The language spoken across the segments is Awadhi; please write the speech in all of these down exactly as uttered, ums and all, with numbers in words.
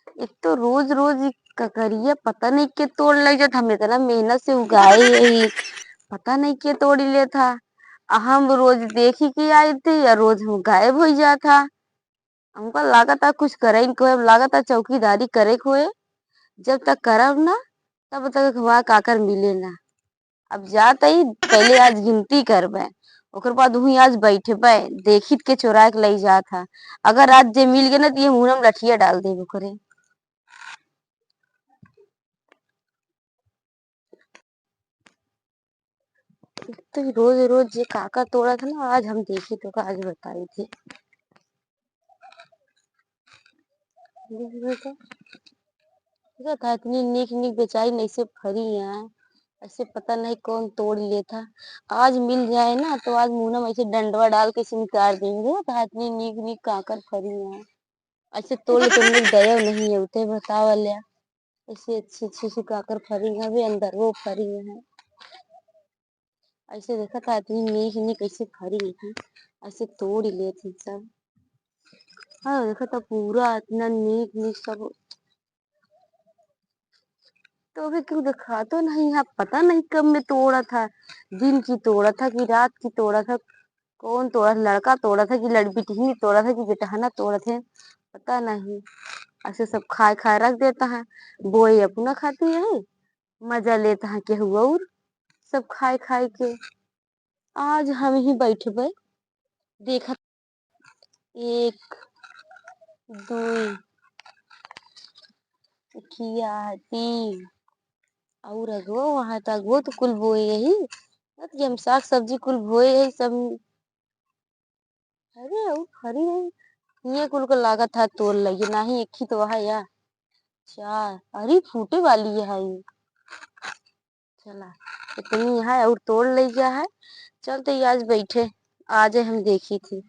एक तो रोज रोज ई ककरिया पता नहीं के तोड़ लग जात, हम इतना मेहनत से उगाए यही, पता नहीं के तोड़ी लेत हा। आ हम रोज देखी के आई थी या रोज हम गायब हो जात हा। हमका लागत है कुछ करे के होए, लागत है चौकीदारी करे के होए। जब तक करब ना, तब तक हमार काकर मिले ना। अब जात ही, पहले आज गिनती करबे, ओकर बाद वहीं आज बैठबे, देखित के चोरा के लई जात है। अगर आज जे मिल गए ना, तो ये मुंह में लठिया डाल देब ओकरे। एक तो रोज रोज जे काकर तोड़त है ना, आज हम देखी तो का आज बताई थी। देखा था इतनी नीक नीक बेचारी ऐसे फरी हैं, ऐसे पता नहीं कौन तोड़ लेत है। आज मिल जाए ना तो आज मुंह में ऐसे डंडवा डाल के ऐसे निकाल देंगे। देखा था इतनी नीक नीक काकर फरी हैं, ऐसे तोड़ ले तो उनमें दया नहीं है, उते बतावा लिया। ऐसे अच्छी अच्छी सी काकर फरी हैं, अभी अंदर वो फरी हैं। ऐसे देखा था आदमी नीक नीक कैसे फरी हैं, ऐसे तोड़ लेत हैं सब। हाँ, देखा था पूरा इतना नीक नीक सब। तो अभी क्यों देखा तो नहीं है, पता नहीं कब में तोड़ा था, दिन की तोड़ा था कि रात की तोड़ा था, कौन तोड़ा था, लड़का तोड़ा था कि लड़-, बिटिहनी तोड़ा था कि बेटहना तोड़ा थे, पता नहीं। ऐसे सब खाए खाए रख देता है, बोए अपना खाती है, मजा लेता है केहू और सब खाए खाए के। आज हम ही बैठबे, देखत एक, दुई, किया, तीन, और अगो, वहाँ तो अगो तो कुल बोए यही, कि हम साग सब्जी कुल बोए यही सब। अरे, और फरी नहीं, ये कुल को लागत है तोड़ लगी, नहीं एक ही तो है या चार, अरे, फूटे वाली है ये। चला, इतनी है और तोड़ ले गया है। चलते ही आज बैठे, आज हम देखी थी,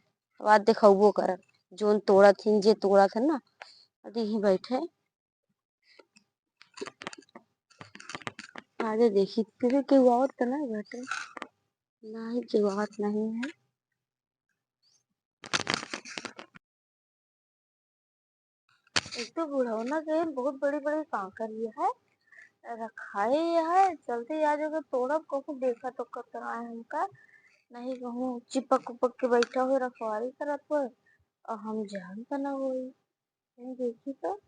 अब आज देखबो करब, जोन तोड़ा थी, जे तोड़ा था ना, अभी यहीं बैठे। आज देखी थी, केहू और तो नहीं बैठे, नहीं, केहू और नहीं है। एक तो बुढ़ौना के बहुत बड़ी-बड़ी कांकरी है, रखाए है, जल्दी आ जाओगे, तोड़ब कहूँ, देखा तो कतरा है हमका, नहीं कहूँ चिपक उपक के बैठा हुए, रखवारी करत हुए, और हम जान त ना होई। हम देखी तो।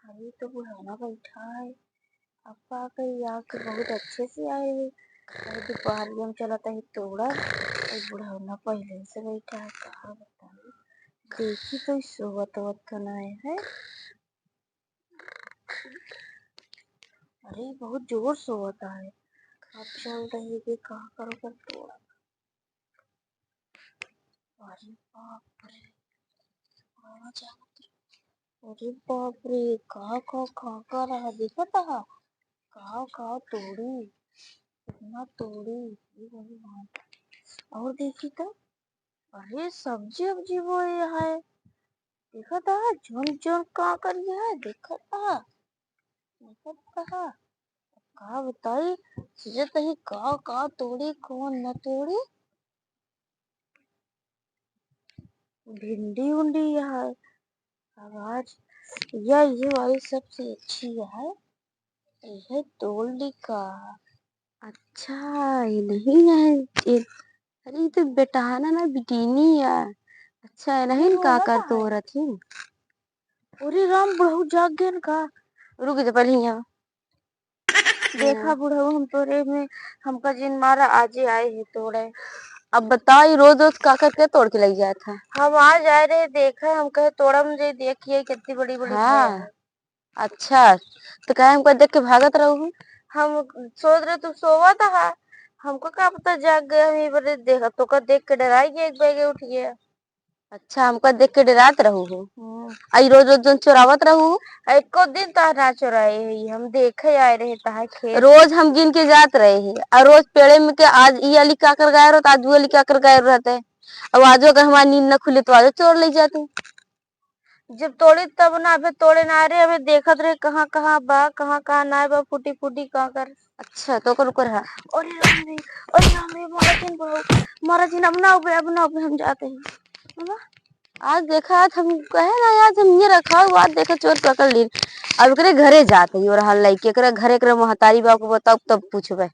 अरे, तो बुढ़ौना बैठा है। अब का करी, आके बहुत अच्छे से आए हैं। अरे, दोपहरिया में चलत है तोड़ा, और बुढ़ौना पहले से बैठा है, का बताई। देखी तो ई सोवत वत तो नहीं है। अरे, बहुत जोर सोवत है। अब चल रही है, का करो कर तोड़ा। अरे बाप रे, कहाँ जात रहे? अरे बाप रे, का, का, का, का रहा, देखत हा? का, का तोड़ी, कितना तोड़ी, हे भगवान। और देखी तो, अरे सब्जी उब्जी बोए है, देखत हा, जोन, जोन का करी है, देखत हा, देखत हा। का बताई, सीजत ही का, का तोड़ी, कौन न तोड़ी। भिंडी उंडी है। अब आज या ये वाली सबसे अच्छी है, यह तोड़ ली का। अच्छा, ये नहीं है, ये, अरे, ये तो बेटहाना ना, बिटीनी है। अच्छा, ये नहीं, ये का रोला कर का है? तोरत ही। अरे राम, बुढ़ऊ जाग गए न का? रुक जा, पहले यहाँ। देखा हाँ। बुढ़ऊ, हम तोरे में, हमका जिन मारा, आज ही आए हैं तोड़े। अब बताओ, ये रोज रोज का करके तोड़ के लग जाता है? हम आज आए रहे, देखा, हम कहे तोड़ा, मुझे देखिए कितनी बड़ी बड़ी हाँ। फल है। अच्छा, तो कहे हमका देख के भागत रहू? हम सोच रहे तू सोवत हा, हमको का पता जाग गए, हम ये बड़े देख, तो का देख के डराई गए, एक बैगे उठ गया। अच्छा, हमका देख के डरात रहू हो? हम्म। आ ई रोज रोज जोन चोरावत रहू? एको दिन तोहार ना चोराए है, हम देखे आए रहे तोहार खेत। रोज हम गिन के जात रहे हैं, आ रोज पेड़े में के आज ई वाली काकर गाय रहत, आज वो वाली काकर गाय रहते। अब आजो अगर हमारी नींद न खुले तो आजो चोर ले जाते। जब तोड़ी तब ना, अबे तोड़े ना रहे, अबे देखत रहे कहाँ कहाँ बा, कहाँ कहाँ ना बा, फूटी फूटी काकर। अच्छा, तो ओकर ऊपर है। अरे राम रे, अरे राम रे, मारा जिन बुढ़ऊ, मारा जिन, अब ना उबे, अब ना उबे, हम जाते हैं। बाबा, आज देखा, आज हम कहे ना, आज हम ये रखा हुआ, आज देखा चोर पकड़ लीन। अब एकरे घरे जात है, यो रहल लइके, एकरे घरे, एकरे महतारी बा, ओके बताओ, तब पूछबे।